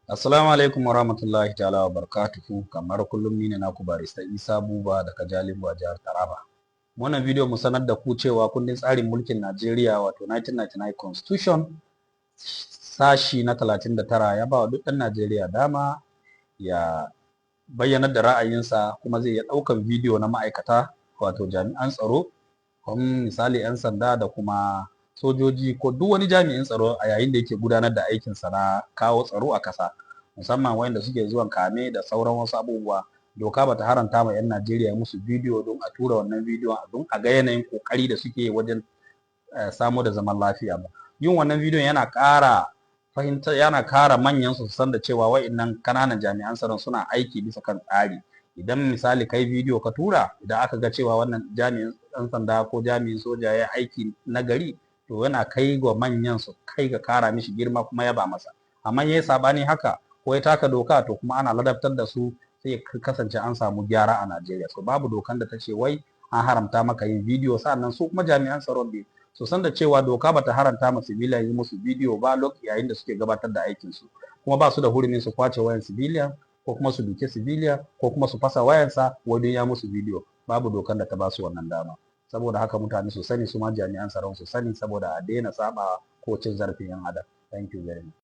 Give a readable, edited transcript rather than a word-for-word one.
Assalamu alaikum warahmatullahi ta'ala wa barakatuhu. Kamar kullum, ni ne naku Barista Isa Buba daga Jalingo a jihar Taraba. Wannan bidiyo mu sanar da ku cewa kundin tsarin mulkin Najeriya, wato 1999 Constitution, sashi na 39 ya ba wa duk ɗan Najeriya dama ya bayyanar da ra'ayinsa, kuma zai iya ɗaukan bidiyo na ma'aikata, wato jami'an tsaro, kamar misali 'yan sanda da kuma sojoji ko duk wani jami'in tsaro, a yayin da yake gudanar da aikinsa na kawo tsaro a ƙasa, musamman wayanda suke zuwan kame da sauran wasu abubuwa. Doka bata haramta ma 'yan Najeriya musu bidiyo don a tura wannan bidiyon don a ga yanayin kokari da suke wajen samo da zaman lafiya ba. Yin wannan bidiyon yana ƙara fahimta, yana ƙara manyan su san da cewa wa'innan ƙananan jami'an tsaron suna aiki bisa kan tsari. Idan misali kai bidiyo ka tura, idan aka ga cewa wannan jami'in ɗan sanda ko jami'in soja ya aiki na gari, to yana kai ga manyan su kai ga kara mishi girma kuma yaba masa. Amma yayi sabani haka ko ya taka doka, to kuma ana ladabtar da su, sai ya kasance an samu gyara a Najeriya. So babu dokan da ta ce wai an haramta maka yin bidiyo. Sannan su kuma jami'an tsaron biyu su san da cewa doka bata haramta ma civilian yi musu bidiyo ba yayin da suke gabatar da aikin su, kuma ba su da hurumin su kwace wayan civilian ko kuma su duke civilian ko kuma su fasa wayansa wajen ya musu bidiyo. Babu dokan da ta ba su wannan dama. Saboda haka mutane su sani, su ma jami'an tsaron su sani, saboda a daina saba ko cin zarafin 'yan adam. Thank you very much.